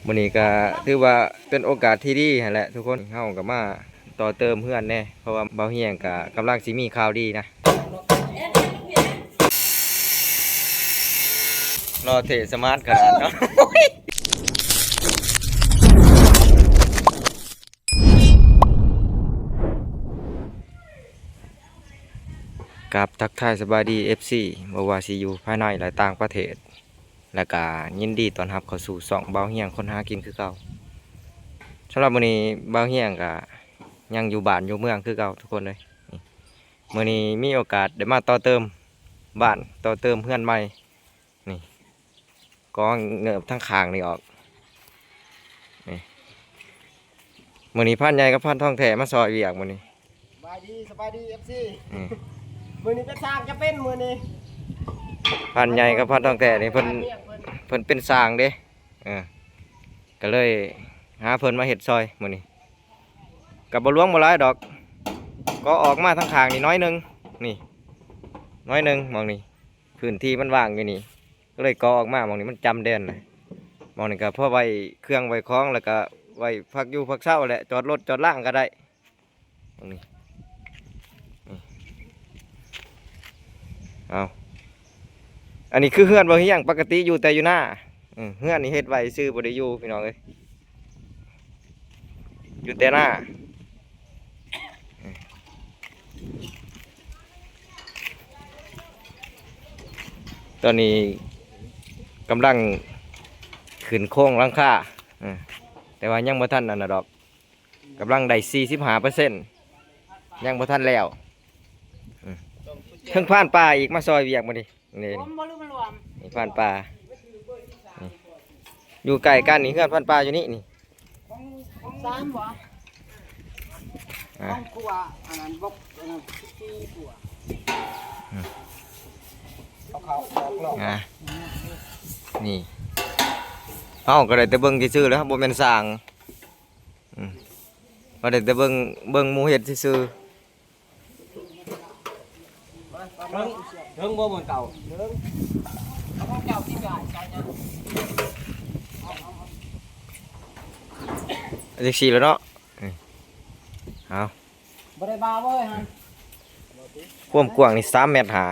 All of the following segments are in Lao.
ມື້ນີ້ກໍຖືວ່າເປັນໂອກາດທີ່ດີຫັ້ນແຫຼະທຸກຄົນ, ເຮົາກໍມາຕໍ່ເຕີມເຮືອນແດ່ ເພາະວ່າບ່າວຮຽງກໍກຳລັງຊິມີຂ່າວດີນະ. ຫຼໍ່ເທ່ສະມາດຂະໜາດເນາະ. ກາບທັກທາຍສະບາຍດີ ເອັຟຊີ ບໍ່ວ່າຊິຢູ່ພາຍໃນ ແລະ ຕ່າງປະເທດ ແລະ ກະຍິນດີຕ້ອນຮັບເຂົ້າສູ່ຊ່ອງບ່າວຮຽງຄົນຫາກິນຄືເກົ່າ. ສຳລັບມື້ນີ້ບ່າວຮຽງກະຍັງຢູ່ບ້ານຢູ່ເມືອງຄືເກົ່າທຸກຄົນເລີຍ. ນີ້ ມື້ນີ້ມີໂອກາດໄດ້ມາຕໍ່ເຕີມບ້ານ ຕໍ່ເຕີມເຮືອນໃໝ່. ນີ້ ກໍເງີບທາງຂ້າງນີ້ອອກ. ນີ້ ມື້ນີ້ພານໃຫຍ່ກັບພານທອງແທ້ມາຊ່ອຍວຽກມື້ນີ້. ສະບາຍດີ ສະບາຍດີ ເອັຟຊີ. ອືມ ມື້ນີ້ເປັນຊ່າງຈະເປັນມື້ນີ້. ພານໃຫຍ່ກັບພານທອງແທ້ນີ້ເພິ່ນ ເພິ່ນເປັນຊ່າງເດ້. ເອີ ກໍເລີຍຫາເພິ່ນມາເຮັດຊ່ອຍມື້ນີ້. ກໍບໍ່ຫຼວງບໍ່ຫຼາຍດອກ ກໍອອກມາທາງຂ້າງນີ້ໜ້ອຍໜຶ່ງ ນີ້ ໜ້ອຍໜຶ່ງ ໝ່ອງນີ້ ພື້ນທີ່ມັນວ່າງຢູ່ນີ້ ກໍເລີຍກໍອອກມາໝ່ອງນີ້ ມັນຈຳແດນນະ. ໝ່ອງນີ້ກໍພໍໄວ້ເຄື່ອງໄວ້ຂອງ ແລ້ວກໍໄວ້ພັກຢູ່ພັກເຊົາແຫຼະ ຈອດລົດຈອດລາງກໍໄດ້. ນີ້ ນີ້ ເອົາ ອັນນີ້ຄືເຮືອນບ່າວຮຽງ ປົກກະຕິຢູ່ແຕ່ຢູ່ນາ. ເຮືອນນີ້ເຮັດໄວ້ຊື່ ບໍ່ໄດ້ຢູ່ພີ່ນ້ອງເອີຍ ຢູ່ແຕ່ນາ. ຕອນນີ້ກຳລັງຂຶ້ນໂຄງຫຼັງຄາ ແຕ່ວ່າຍັງບໍ່ທັນອັນນັ້ນດອກ. ກຳລັງໄດ້ສີ່ສິບຫ້າເປີເຊັນ ຍັງບໍ່ທັນແລ້ວ. ອືມ ເຖິງພານປ່າອີກມາຊ່ອຍວຽກມື້ນີ້. ນີ້ ຜົມບໍ່ລືມລວມ ນີ້ພານປ່າ ນີ້ ຢູ່ໃກ້ກັນນີ້ ເຮືອນພານປ່າຢູ່ນີ້ ນີ້ ສາມບໍ່? ອ່າ ຂອງຄົວອັນນັ້ນ ບົກອັນນັ້ນ ສີ່ຄົວ. ອືມ ເອົາເຂົ້າອອກນອກ ອ່າ ນີ້ ເຮົາກໍໄດ້ແຕ່ເບິ່ງຊື່ໆແຫຼະ ບໍ່ແມ່ນຊ່າງ. ອືມ ວ່າໄດ້ແຕ່ເບິ່ງ ເບິ່ງໝູ່ເຮັດຊື່ໆ. ເຖິງ ເຖິງບໍ່ບ່ອນເກົ່າ? ເຖິງ. ຈັ່ງຊີ້ແຫຼະເນາະ. ເອົາ ບໍ່ໄດ້ບາເວີຍຫັ້ນ. ຄວາມກວ້າງນີ້ສາມແມັດຫ້າ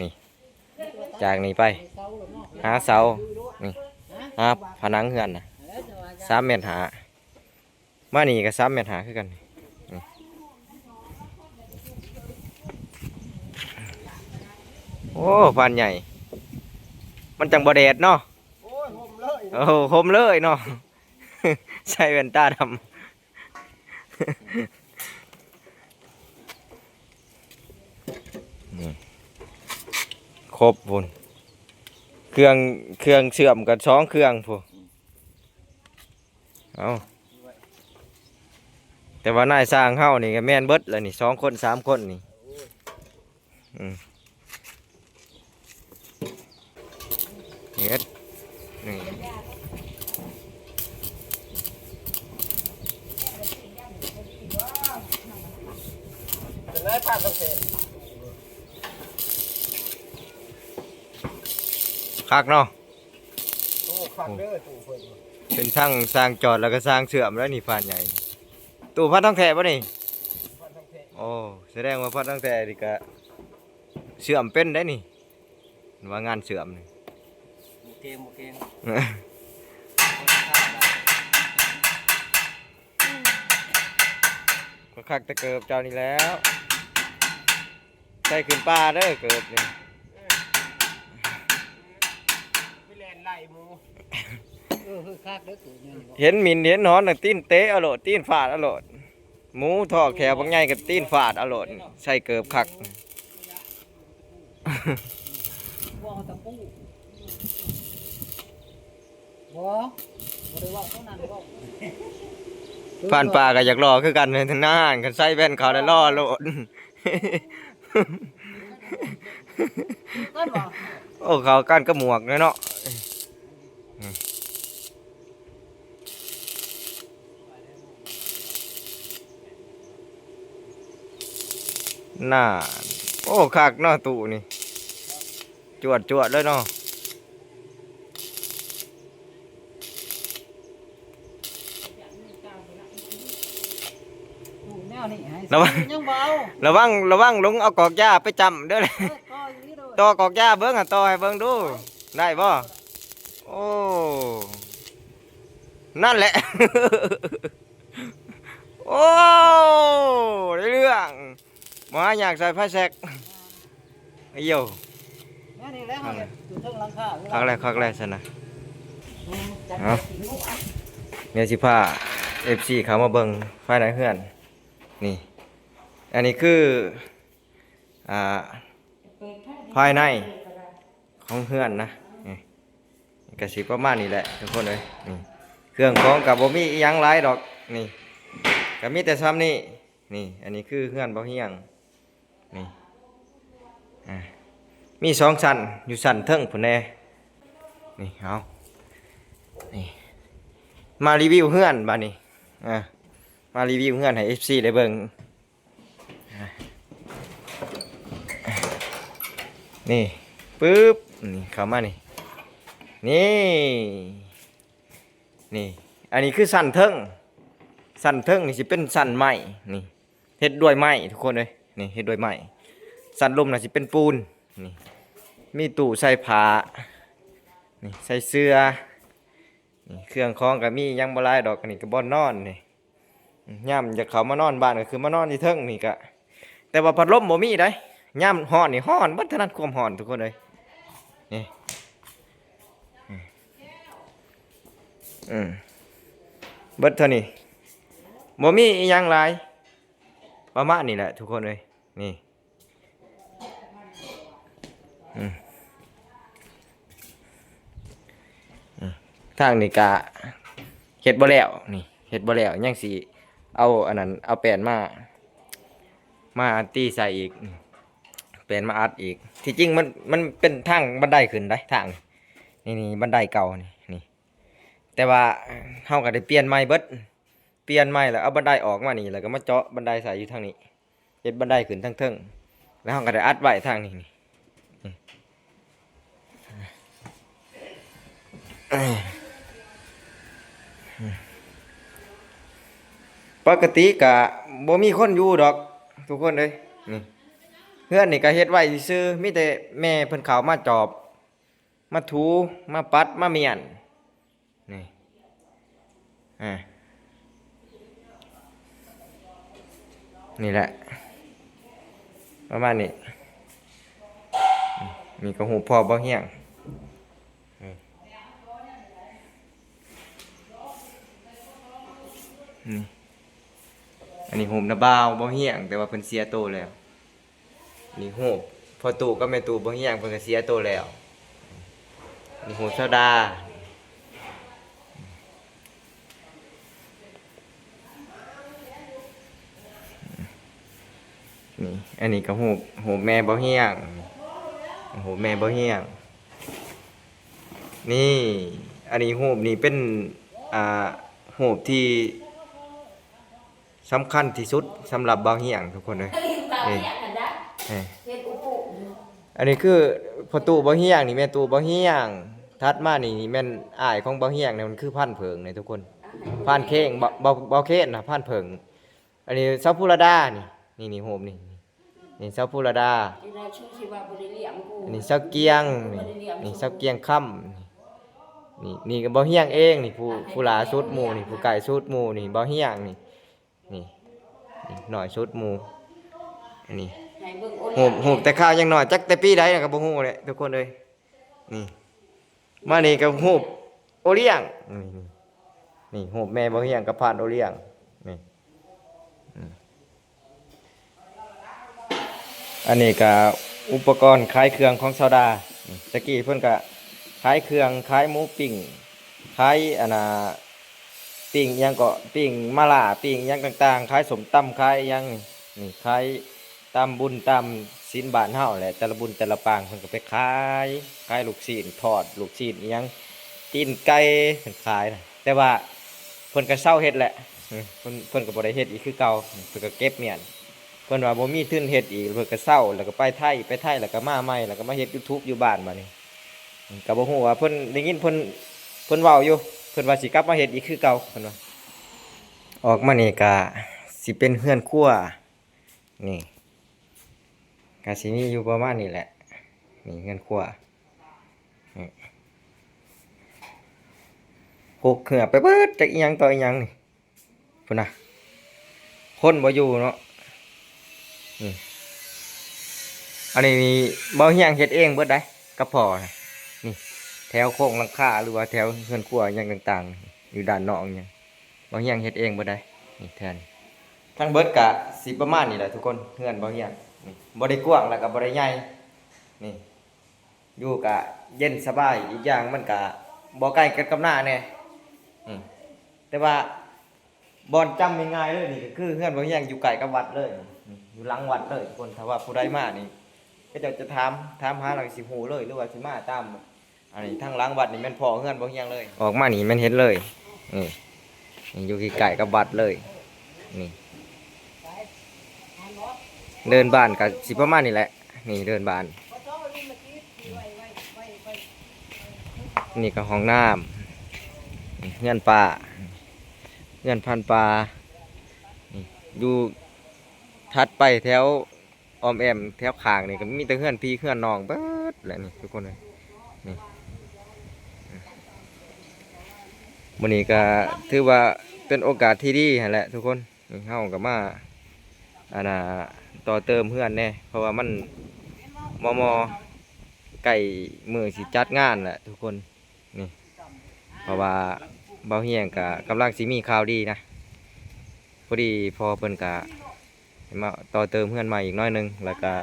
ນີ້ ຈາກນີ້ໄປຫາເສົາ ນີ້ ຫາຜະໜັງເຮືອນນະ ສາມແມັດຫ້າ. ມານີ້ກໍສາມແມັດຫ້າຄືກັນ. ນີ້ ໂອ້ ພານໃຫຍ່ ມັນຈັ່ງບໍ່ແດດເນາະ. ໂອ້ຍ ຫົ່ມເລີຍ ໂອ້ ຫົ່ມເລີຍເນາະ ໃສ່ແວ່ນຕາດຳ. ນີ້ ຄົບພຸ້ນ ເຄື່ອງ ເຄື່ອງເຊື່ອມກັນສອງເຄື່ອງພຸ້ນ. ເອົາ ແຕ່ວ່ານາຍຊ່າງເຮົານີ້ກໍແມ່ນເບິດແລ້ວນີ້ ສອງຄົນສາມຄົນນີ້. ອືມ ເຮັດ ນີ້ ຄັກເນາະ. ໂອ້ ຄັກເດີຕູ້ເພິ່ນ ເປັນທັງຊ່າງຈອດ ແລ້ວກໍຊ່າງເຊື່ອມແລ້ວນີ້ ພານໃຫຍ່. ຕູ້ພານທອງແທ້ບໍ່ນີ້? ພານທອງແທ້. ໂອ້ ສະແດງວ່າພານທອງແທ້ນີ້ກະເຊື່ອມເປັນໄດ໋ນີ້ ວ່າງານເຊື່ອມນີ້ ບໍ່ເກງ ບໍ່ເກງ. ກໍຄັກແຕ່ເກີບເຈົ້ານີ້ແລ້ວ. ໃສ່ຂຶ້ນປ່າເດີເກີບນີ້ ໄປແລ່ນໄລ່ໝູ. ເອີ ຄືຄັກເດີເກີບນີ້. ເຫັນໝິ່ນເຫັນຫອນ ຕີນເຕະເອົາໂລດ ຕີນຟາດເອົາໂລດ. ໝູທໍ່ແຂ້ວບັກໃຫຍ່ກໍຕີນຟາດເອົາໂລດ ໃສ່ເກີບຄັກ. ບໍ່ ບໍ່ໄດ້ເວົ້າເທົ່ານັ້ນ ເວົ້າ ຜ່ານປ່າກໍຢາກຫຼໍ່ຄືກັນ ນານ ຄັນໃສ່ແວ່ນເຂົ້າແລ້ວຫຼໍ່ໂລດ. ໂອ້ ເຂົ້າກັນກັບໝວກເລີຍເນາະ. ນານ ໂອ້ ຄັກເນາະຕູ້ນີ້ ຈວດໆເລີຍເນາະ. ລະວັງ ຍັງບໍ່ເອົາ ລະວັງ ລະວັງຫຼົງເອົາກອກຢາໄປຈ້ຳເດີ້. ເອີ ຕໍ່ອີກເດີ້ ຕໍ່ກອກຢາເບິ່ງຫັ້ນ ຕໍ່ໃຫ້ເບິ່ງດູ ໄດ້ບໍ່? ໂອ້ ນັ້ນແຫຼະ ໂອ້ ໄດ້ເລື່ອງ. ບໍ່ຫາຍາກໃສ່ໄຟແຊັກ. ອາໂຢ ແນວນີ້ແຫຼະ ເຮົາເຮັດຢູ່ເທິງຫຼັງຄາ ຄັກແລ້ວ ຄັກແລ້ວຊັ້ນນະ. ເອົາ ດຽວຊິພາເອັຟຊີເຂົ້າມາເບິ່ງພາຍໃນເຮືອນ. ນີ້ ອັນນີ້ຄື ອ່າ ພາຍໃນຂອງເຮືອນນະ. ນີ້ ກະຊິປະມານນີ້ແຫຼະທຸກຄົນເອີຍ. ນີ້ ເຄື່ອງຂອງກະບໍ່ມີອີ່ຫຍັງຫຼາຍດອກ. ນີ້ ກະມີແຕ່ຊ່ຳນີ້. ນີ້ ອັນນີ້ຄືເຮືອນບ່າວຮຽງ. ນີ້ ອ່າ ມີສອງຊັ້ນ ຢູ່ຊັ້ນເທິງພຸ້ນແດ່. ນີ້ ເອົາ ນີ້ ມາຣີວິວເຮືອນບາດນີ້. ອ່າ ມາຣີວິວເຮືອນໃຫ້ເອັຟຊີໄດ້ເບິ່ງ. ອ່າ ນີ້ ປຶບ ນີ້ ເຂົ້າມານີ້ ນີ້ ນີ້ ອັນນີ້ຄືຊັ້ນເທິງ. ຊັ້ນເທິງນີ້ຊິເປັນຊັ້ນໄມ້ ນີ້ ເຮັດດ້ວຍໄມ້ທຸກຄົນເອີຍ. ນີ້ ເຮັດດ້ວຍໄມ້. ຊັ້ນລຸ່ມນະຊິເປັນປູນ. ນີ້ ມີຕູ້ໃສ່ຜ້າ ນີ້ ໃສ່ເສື້ອ. ນີ້ ເຄື່ອງຂອງກະມີ ຫຍັງບໍ່ຫຼາຍດອກ. ອັນນີ້ກະບ່ອນນອນນີ້. ຍາມຢາກເຂົ້າມານອນບ້ານກະຄືມານອນຢູ່ເທິງນີ້ກະ ແຕ່ວ່າພັດລົມບໍ່ມີໃດ. ຍາມຮ້ອນນີ້ຮ້ອນເບິດເທົ່ານັ້ນ ຄວາມຮ້ອນທຸກຄົນເອີຍ. ນີ້ ອືມ ເບິດເທົ່ານີ້ ບໍ່ມີອີ່ຫຍັງຫຼາຍ ປະມານນີ້ແຫຼະທຸກຄົນເອີຍ. ນີ້ ອືມ ອືມ ທາງນີ້ກະເຮັດບໍ່ແລ້ວ. ນີ້ ເຮັດບໍ່ແລ້ວ ຍັງຊິເອົາອັນນັ້ນ ເອົາແປ້ນມາ ມາຕີໃສ່ອີກ ແປ້ນມາອັດອີກ. ທີ່ຈິງມັນ ມັນເປັນທາງບັນໄດຂຶ້ນໃດ ທາງນີ້ ນີ້ ບັນໄດເກົ່ານີ້ ນີ້ ແຕ່ວ່າເຮົາກະໄດ້ປ່ຽນໃໝ່ເບິດ. ປ່ຽນໃໝ່ແລ້ວ ເອົາບັນໄດອອກມານີ້ ແລ້ວກະມາເຈາະບັນໄດໃສ່ຢູ່ທາງນີ້ ເຮັດບັນໄດຂຶ້ນທາງເທິງ ແລ້ວເຮົາກະໄດ້ອັດໄວ້ທາງນີ້ ນີ້ ນີ້ ປົກກະຕິກະບໍ່ມີຄົນຢູ່ດອກທຸກຄົນເອີຍ. ນີ້ ເຮືອນນີ້ກະເຮັດໄວ້ຊື່ໆ ມີແຕ່ແມ່ເພິ່ນເຂົ້າມາຈອບ ມາຖູ ມາປັດ ມາມ້ຽນ. ນີ້ ອ່າ ນີ້ແຫຼະ ປະມານນີ້. ນີ້ກະຮູບພໍ່ບ່າວຮຽງ. ນີ້ ອັນນີ້ຮູບນ້າບ່າວບ່າວຮຽງ ແຕ່ວ່າເພິ່ນເສຍໂຕແລ້ວ. ນີ້ຮູບພໍ່ຕູ້ກັບແມ່ຕູ້ບ່າວຮຽງ ເພິ່ນກະເສຍໂຕແລ້ວ. ນີ້ຮູບສາວດາ. ນີ້ ອັນນີ້ກະຮູບ ຮູບແມ່ບ່າວຮຽງ ຮູບແມ່ບ່າວຮຽງ. ນີ້ ອັນນີ້ຮູບນີ້ເປັນ ອ່າ ຮູບທີ່ ສຳຄັນທີ່ສຸດສຳລັບບ່າວຮຽງທຸກຄົນເອີຍ. ນີ້ ເອີ ເຮັດອຸປຸຢູ່ ອັນນີ້ຄືພໍ່ຕູ້ບ່າວຮຽງ ນີ້ແມ່ຕູ້ບ່າວຮຽງ. ຖັດມານີ້ແມ່ນອ້າຍຂອງບ່າວຮຽງ ນີ້ມັນຄືພານເຜິ້ງນີ້ທຸກຄົນ ພານເຄງ ບ່າວ ບ່າວ ບ່າວເຄນນະ ພານເຜິ້ງ. ອັນນີ້ສາວພູລະດາ ນີ້ ນີ້ ຮູບນີ້ ນີ້ສາວພູລະດາ. ອັນນີ້ສາວກຽງ ນີ້ ນີ້ສາວກຽງຄຳ. ນີ້ ນີ້ກະບ່າວຮຽງເອງ ນີ້ ຜູ້ ຜູ້ຫຼ້າສຸດໝູ່ ນີ້ ຜູ້ໃກ້ສຸດໝູ່ ນີ້ ບ່າວຮຽງ ນີ້ ນີ້ ນີ້ ນ້ອຍສຸດໝູ່. ອັນນີ້ຮູບ ຮູບແຕ່ຄາວຍັງນ້ອຍ ຈັກແຕ່ປີໃດນະກະບໍ່ຮູ້ແຫຼະທຸກຄົນເອີຍ. ນີ້ ມານີ້ກະຮູບໂອລ້ຽງ. ນີ້ ນີ້ ຮູບແມ່ບ່າວຮຽງກັບພານໂອລ້ຽງ. ນີ້ ອືມ ອັນນີ້ກະອຸປະກອນຂາຍເຄື່ອງຂອງສາວດາ. ນີ້ ຕະກີ້ເພິ່ນກະຂາຍເຄື່ອງ ຂາຍໝູປີ້ງ ຂາຍອັນນ່າ ປີ້ງອີ່ຫຍັງເກາະ ປີ້ງມາລ່າ ປີ້ງອີ່ຫຍັງຕ່າງໆ ຂາຍສົ້ມຕຳ ຂາຍອີ່ຫຍັງນີ້ ນີ້ ຂາຍຕາມບຸນຕາມສິນບ້ານເຮົາແຫຼະ ແຕ່ລະບຸນແຕ່ລະປາງເພິ່ນກະໄປຂາຍ ຂາຍລູກຊີ້ນທອດ ລູກຊີ້ນອີ່ຫຍັງ ຕີນໄກ່ ເພິ່ນຂາຍນະ. ແຕ່ວ່າເພິ່ນກະເຊົາເຮັດແຫຼະ ເພິ່ນ ເພິ່ນກະບໍ່ໄດ້ເຮັດອີກຄືເກົ່າ ເພິ່ນກະເກັບມ້ຽນ. ເພິ່ນວ່າບໍ່ມີທຶນເຮັດອີກ ເພິ່ນກະເຊົາ ແລ້ວກະໄປໄທ ໄປໄທແລ້ວກະມາໃໝ່ ແລ້ວກະມາເຮັດຢູທູບຢູ່ບ້ານບາດນີ້. ກະບໍ່ຮູ້ວ່າເພິ່ນ ໄດ້ຍິນເພິ່ນ ເພິ່ນເວົ້າຢູ່ ເພິ່ນວ່າຊິກັບມາເຮັດອີກຄືເກົ່າ ເພິ່ນວ່າ. ອອກມານີ້ກະ ຊິເປັນເຮືອນຄົວ ນີ້ ກະຊິມີຢູ່ປະມານນີ້ແຫຼະ ນີ້ເຮືອນຄົວ ນີ້ ຮົກເຫື່ອໄປເບິດ ຈັກອີ່ຫຍັງຕໍ່ອີ່ຫຍັງນີ້ ພຸ້ນນະ ຄົນບໍ່ຢູ່ເນາະ ນີ້ ອັນນີ້ນີ້ ເບົາຮຽງເຮັດເອງເບິດໃດ ກັບພໍ່ນະ ນີ້ ແຖວໂຄງຫຼັງຄາ ຫຼືວ່າແຖວເຮືອນຄົວຫຍັງຕ່າງໆ ຢູ່ດ້ານນອກຫຍັງ ເບົາຮຽງເຮັດເອງເບິດໃດ ນີ້ແຖວນີ້ ທັງເບິດກະຊິປະມານນີ້ແຫຼະທຸກຄົນ ເຮືອນເບົາຮຽງນີ້ ບໍ່ໄດ້ກວ້າງ ແລ້ວກະບໍ່ໄດ້ໃຫຍ່ ນີ້ ຢູ່ກະເຢັນສະບາຍ ອີກຢ່າງມັນກະບໍ່ໄກກັນກັບນາແດ່ ອືມ ແຕ່ວ່າບ່ອນຈຳງ່າຍໆເລີຍນີ້ ກະຄືເຮືອນເບົາຮຽງຢູ່ໃກ້ກັບວັດເລີຍ ນີ້ ຢູ່ຫຼັງວັດເລີຍທຸກຄົນ ຖ້າວ່າຜູ້ໃດມານີ້ ເຂົາເຈົ້າຈະຖາມ ຖາມຫາແລ້ວກະຊິຮູ້ເລີຍ ຫຼືວ່າຊິມາຕາມ ອັນນີ້ທາງຫຼັງວັດນີ້ແມ່ນພໍ້ເຮືອນເບົາຮຽງເລີຍ ອອກມານີ້ແມ່ນເຫັນເລີຍ ນີ້ ນີ້ຢູ່ໃກ້ໆກັບວັດເລີຍ ນີ້ ເດີ່ນບ້ານກະຊິປະມານນີ້ແຫຼະ ນີ້ເດີ່ນບ້ານ ນີ້ກະຫ້ອງນ້ຳ ນີ້ເຮືອນປ້າ ເຮືອນພັນປາ ນີ້ຢູ່ຖັດໄປແຖວ ອ້ອມແອ້ມແຖວຂ້າງນີ້ກະມີແຕ່ເຮືອນພີ່ເຮືອນນ້ອງເບິດແຫຼະນີ້ທຸກຄົນເອີຍ ນີ້ ມື້ນີ້ກະຖືວ່າເປັນໂອກາດທີ່ດີຫັ້ນແຫຼະທຸກຄົນ ນີ້ເຮົາກະມາ ອັນນ່າ ຕໍ່ເຕີມເຮືອນແດ່ ເພາະວ່າມັນມໍ່ໆ ໃກ້ມື້ຊິຈັດງານແຫຼະທຸກຄົນ ນີ້ ເພາະວ່າເບົາຮຽງກະກຳລັງຊິມີຂ່າວດີນະ ພໍດີພໍ່ເພິ່ນກະ ມາຕໍ່ເຕີມເຮືອນໃໝ່ອີກໜ້ອຍໜຶ່ງ ແລ້ວກະ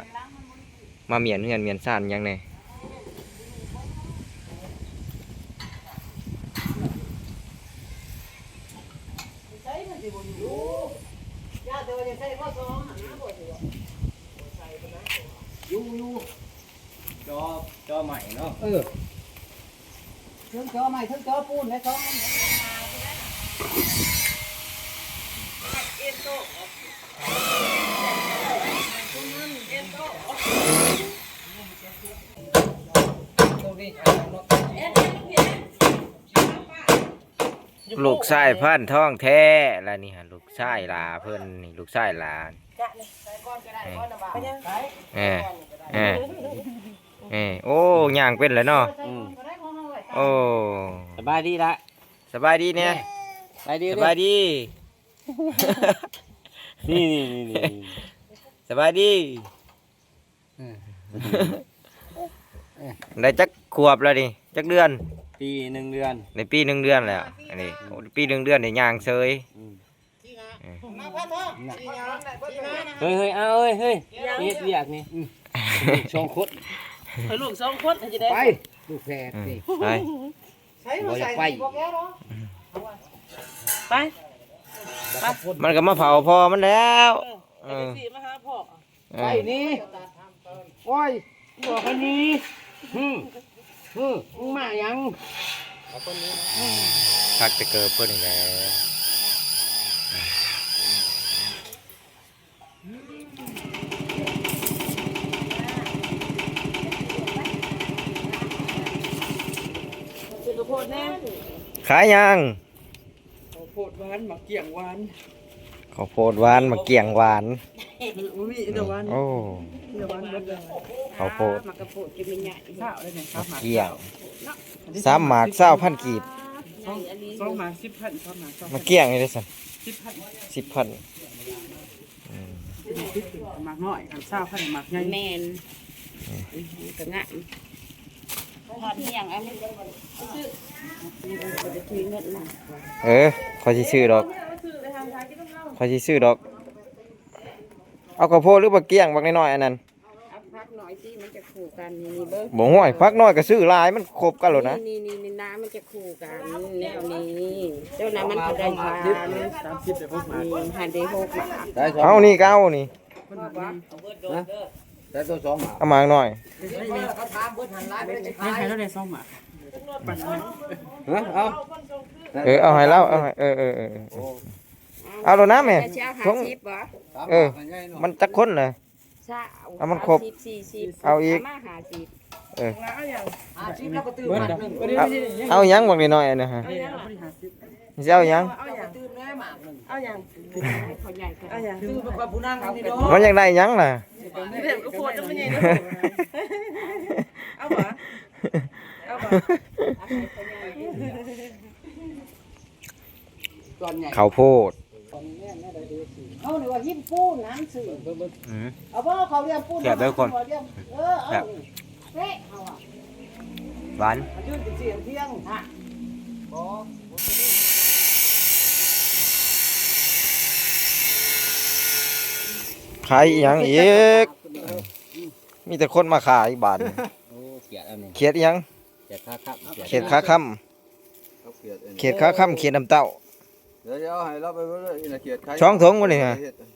ມາມ້ຽນເຮືອນມ້ຽນຊານຫຍັງແດ່ ຢູ່ ຢູ່ ຈໍ ຈໍໄມ້ເນາະ ເອີ ເທິງຈໍໄມ້ ເທິງຈໍປູນແຫຼະ ສອງອັນ ລູກຊາຍພານທອງແທ້ລະນີ້ຫັ້ນ ລູກຊາຍຫຼ້າເພິ່ນນີ້ ລູກຊາຍຫຼ້າ ເອີ ເອີ ເອີ ໂອ້ ຍ່າງເປັນແລ້ວເນາະ ອືມ ໂອ້ ສະບາຍດີລະ ສະບາຍດີແດ່ ສະບາຍດີ ສະບາຍດີ ນີ້ໆໆໆ ສະບາຍດີ ເອີ ໄດ້ຈັກຂວບແລ້ວນີ້ ຈັກເດືອນ ປີໜຶ່ງເດືອນ ໄດ້ປີໜຶ່ງເດືອນແລ້ວ ອັນນີ້ ໂອ້ ປີໜຶ່ງເດືອນໄດ້ຍ່າງເສີຍ ອືມ ເອີ ເຮີ້ຍ ເຮີ້ຍ ເອົາເຮີ້ຍ ເຮີ້ຍ ເຮັດວຽກນີ້ ອືມ ສອງຄົນ ຂ້ອຍລູກສອງຄົນ ໃຫ້ຊິໄດ້ ໄປ ລູກແຝດນີ້ ອືມ ໄປ ບໍ່ຢາກໄປ ໄປ ໄປ ມັນກະມາເຝົ້າພໍ່ມັນແລ້ວ ເອີ ເອີ ໄປນີ້ ໂອ້ຍ ບອກໃຫ້ໜີ ຫື ຫື ມຶງມາຫຍັງ ຄັກແຕ່ເກີບເພິ່ນນີ້ແຫຼະ ຊື້ເຂົ້າໂພດແດ່ ຂາຍຫຍັງ? ເຂົ້າໂພດຫວານ ໝາກກ້ຽງຫວານ ເຂົ້າໂພດຫວານ ໝາກກ້ຽງຫວານ ບໍ່ມີ ມີແຕ່ຫວານ ໂອ້ ມີແຕ່ຫວານເບິດເລີຍ ເຂົ້າໂພດ ໝາກກະໂພດກິນແມ່ນໃຫຍ່ ຊາວເດ້ນີ້ ໝາກກ້ຽງ ສາມໝາກຊາວພັນກີບ ສອງ ສອງໝາກສິບພັນ ສາມໝາກຊາວ ໝາກກ້ຽງນີ້ເດ້ຊັ້ນ ສິບພັນ ສິບພັນ ອືມ ໝາກນ້ອຍ ອັນຊາວພັນ ໝາກໃຫຍ່ ແມ່ນ ອືມ ມັນກະງາມ ຮອດຮຽງອັນນີ້ ເອີ ຂ້ອຍຊິຊື້ດອກ ຂ້ອຍຊິຊື້ດອກ ເອົາເຂົ້າໂພດ ຫຼື ໝາກກ້ຽງບັກນ້ອຍໆ ອັນນັ້ນ ເອົາຜັກໜ້ອຍຊິ ມັນຈະຄູ່ກັນ ນີ້ໆ ເບິ່ງ ບໍ່ ຫ້ວຍ ຜັກນ້ອຍກະຊື້ຫຼາຍ ມັນຄົບກັນໂລດນະ ນີ້ໆໆ ໜ້າມັນຈະຄູ່ກັນ ແນວນີ້ ເຈົ້ານະມັນເທົ່າໃດ ສາມສິບ ສາມສິບໄດ້ຫົກໝາກ ນີ້ ຫັ້ນໄດ້ຫົກໝາກ ເອົານີ້ກະເອົານີ້ ຮະ? ໃສ່ໂຕສອງໝາກ ເອົາໝາກໜ້ອຍ ໃຫ້ລາວໄດ້ສອງໝາກ ເອີ ເອົາ ເອີ ເອົາໃຫ້ລາວ ເອົາໃຫ້ ເອີ ເອີ ເອີ ເອົາໂລດນະແມ່ ແຕ່ຊິເອົາຫ້າສິບບໍ່? ເອີ ມັນຈັກຄົນລະ? ຊາວ ເອົາມັນຄົບ ເອົາສິບ ສີ່ສິບ ເອົາອີກ ເອົາມາຫ້າສິບ ເອີ ຫ້າສິບລະກະຕື່ມ ເອົາຫຍັງບັກນ້ອຍໆ ອັນນີ້ຫະ? ຊິເອົາຫຍັງ? ເອົາຫຍັງ? ເອົາກະຕື່ມແລ້ວ ເອົາຫຍັງ? ເອົາຫຍັງ? ຄືມັນກໍຜູ້ນັ່ງນີ້ເນາະ ມັນຢາກໄດ້ຫຍັງລະ? ເອົາບໍ່? ເອົາບໍ່? ເຂົ້າໂພດ ເຮົານີ້ວ່າຫີນປູນຫັ້ນຊື່ ອືມ ເອົາບໍ່? ເຂົ້າລຽມປູນ ແຊບເດີທຸກຄົນ ເອີ ເອົາ ແຊບ ເປະ ເຮົາວ່າ ຫວານ ມັນຢືນເປັນສຽງທຽງ ຂາຍອີ່ຫຍັງອີກ? ມີແຕ່ຄົນມາຂາຍບາດນີ້ ໂອ້ ຂຽດອັນນີ້ ຂຽດອີ່ຫຍັງ? ຂຽດຂາຄຳ ຂຽດຂາຄຳ ເຂົາຂຽດອັນນີ້ ຂຽດຂາຄຳ ຂຽດນ້ຳເຕົ້າ ດຽວເອົາໃຫ້ລາວໄປເບິ່ງເດີ ອີ່ນະຂຽດໄຂ່ ສອງຖົງບໍ່ນີ້ຮະ?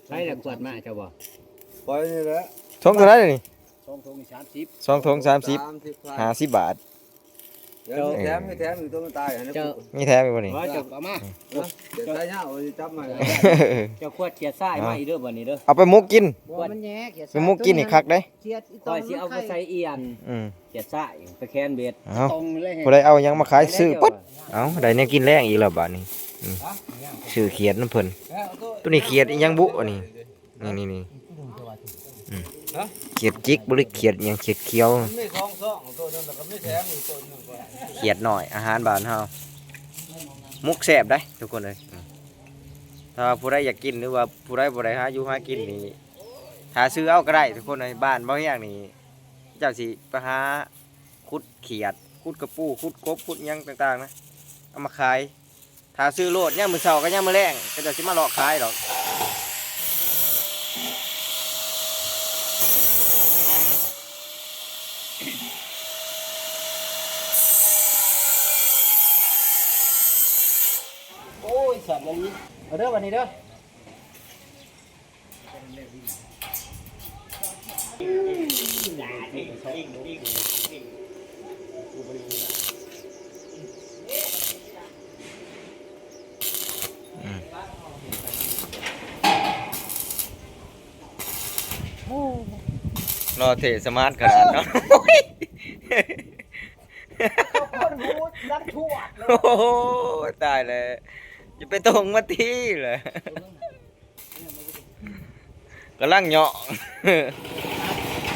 ໃຜລະຂວດມາເຈົ້າບໍ່? ຂ້ອຍນີ້ແຫຼະ ຖົງເທົ່າໃດນີ້? ສອງຖົງນີ້ສາມສິບ ສອງຖົງສາມສິບ ສາມສິບ ຫ້າສິບບາດ ດຽວມີແຖມ ມີແຖມຢູ່ຕົວມັນຕາຍຫັ້ນນະ ເຈົ້າ ມີແຖມຢູ່ບໍ່ນີ້? ເຈົ້າເອົາມາ ເອີ ຂຽດໄຂ່ຍາວ ເອົາຈັບມາ ເຈົ້າຂວດຂຽດຊາຍມາອີກເດີ ບັດນີ້ເດີ ເອົາໄປໝົກກິນ ບໍ່ ມັນແຍ່ ຂຽດຊາຍ ໄປໝົກກິນນີ້ຄັກເດ້ ຂຽດອີ່ຕອງ ຂ້ອຍຊິເອົາໄປໃສ່ອຽນ ອືມ ຂຽດຊາຍໄປແຂນເບັດ ເອົ້າ ຜູ້ໃດເອົາຫຍັງມາຂາຍຊື້ປຶດ ເອົ້າ ໄດ້ແນວກິນແລງອີກແລ້ວບາດນີ້ ອືມ ຊື້ຂຽດນຳເພິ່ນ ໂຕນີ້ຂຽດອີ່ຫຍັງບຸ ອັນນີ້ ນີ້ໆໆ ອືມ ຂຽດຈິກບໍ່ ຫຼືຂຽດຫຍັງ ຂຽດຂຽວ ມັນມີສອງຊ່ອງ ໂຕໜຶ່ງ ແລ້ວກໍມີແຖມອີກໂຕໜຶ່ງ ຂຽດນ້ອຍ ອາຫານບ້ານເຮົາ ໝົກແຊບໄດ໋ທຸກຄົນເອີຍ ອືມ ຖ້າວ່າຜູ້ໃດຢາກກິນ ຫຼືວ່າຜູ້ໃດບໍ່ໄດ້ຫາຢູ່ຫາກິນນີ້ ຖ້າຊື້ເອົາກໍໄດ້ທຸກຄົນເອີຍ ບ້ານເບົາຮຽງນີ້ ເຂົາເຈົ້າຊິໄປຫາຂຸດຂຽດ ຂຸດກະປູ ຂຸດກົບ ຂຸດຫຍັງຕ່າງໆນະ ເອົາມາຂາຍ ຖ້າຊື້ໂລດຍາມມື້ເຊົ້າກັບຍາມມື້ແລງ ເຂົາເຈົ້າຊິມາເລາະຂາຍດອກ ໂອ້ຍ ສັດມັນມີ ເອົາເດີ ບັດນີ້ເດີ. ໂອ້ ຫຼໍ່ເທ່ສະມາດຂະໜາດເນາະ. ຄົນຮູ້ລັກທວດເລີຍ. ໂອ້ໂຫ ຕາຍແລ້ວ ຈະໄປຕົງມາຕີແຫຼະ ກຳລັງເຍາະ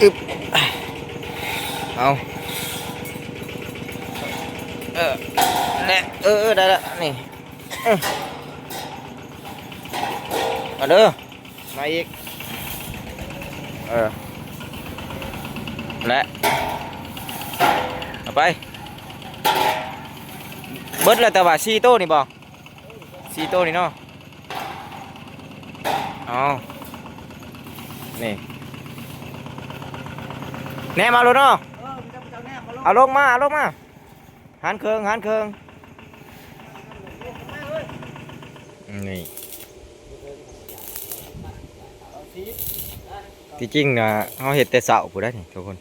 ອຶບ ເອົາ ເອີ ແລະ ເອີ ເອີ ໄດ້ລະ ນີ້ ເອີ ມາເດີ. ມາອີກ ເອີ ແລະ ເອົາໄປ ເບິດແລ້ວ ແຕ່ວ່າສີ່ໂຕນີ້ບໍ່ ສີ່ໂຕນີ້ເນາະ ເອົາ ນີ້ ແນມເອົາໂລດເນາະ ເອີ ເຈົ້າແນມເອົາໂລດ ເອົາລົງມາ ເອົາລົງມາ. ຫານເຄິ່ງ ຫານເຄິ່ງ ນີ້ ທີ່ຈິງນະ ເຮົາເຮັດແຕ່ເຊົ້າພຸ້ນແຫຼະນີ້ທຸກຄົນ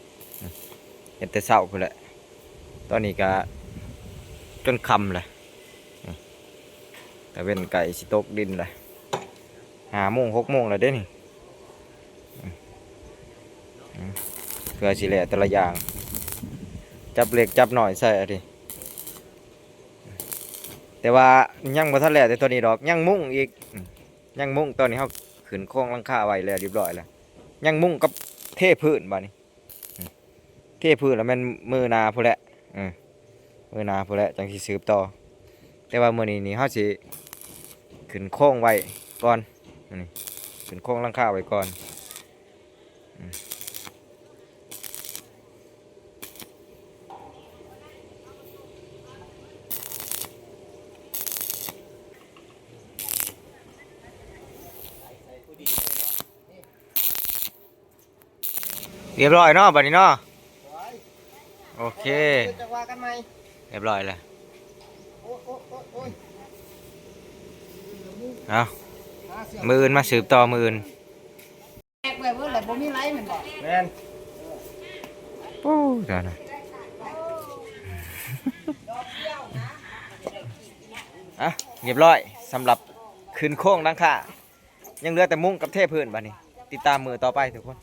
ເຮັດແຕ່ເຊົ້າພຸ້ນແຫຼະ ຕອນນີ້ກະຈົນຄ່ຳແຫຼະ ຕາເວັນໃກ້ຊິຕົກດິນແລ້ວ ຫ້າໂມງ ຫົກໂມງແລ້ວເດ້ນີ້ ອືມ ເພື່ອຊິແລ່ແຕ່ລະຢ່າງ ຈັບເລັກຈັບນ້ອຍໃສ່ເອົາຕິ ແຕ່ວ່າຍັງບໍ່ທັນແລ້ວແຕ່ຕົວນີ້ດອກ ຍັງມຸ້ງອີກ ອືມ ຍັງມຸ້ງ ຕອນນີ້ເຮົາຂຶ້ນໂຄງຫຼັງຄາໄວ້ແລ້ວຮຽບຮ້ອຍແລ້ວ ຍັງມຸ້ງກັບເທພື້ນບາດນີ້. ເທພື້ນແລ້ວແມ່ນມື້ໜ້າພຸ້ນແຫຼະ ເອີ ມື້ໜ້າພຸ້ນແຫຼະຈັ່ງຊິສືບຕໍ່ ແຕ່ວ່າມື້ນີ້ນີ້ເຮົາຊິຂຶ້ນໂຄງໄວ້ກ່ອນ ນີ້ ຂຶ້ນໂຄງຫຼັງຄາໄວ້ກ່ອນ ອືມ. ຮຽບຮ້ອຍເນາະ ບາດນີ້ເນາະ ໂອເຄ ເດີ ຈັ່ງວ່າກັນໃໝ່ ຮຽບຮ້ອຍແລ້ວ ໂອ້ຍ ໂອ້ຍ ໂອ້ຍ ໂອ້ຍ ເອົາ ມື້ອື່ນມາສືບຕໍ່ ມື້ອື່ນ ແຕກເບິດແລ້ວ ບໍ່ມີໄລແມ່ນບໍ່? ແມ່ນ ໂອ້ ຕາຍລະ ອ່ະ ຮຽບຮ້ອຍ ສຳລັບຂຶ້ນໂຄງຫຼັງຄາ ຍັງເຫຼືອແຕ່ມຸ້ງກັບເທພື້ນ ບາດນີ້ຕິດຕາມມື້ຕໍ່ໄປທຸກຄົນ.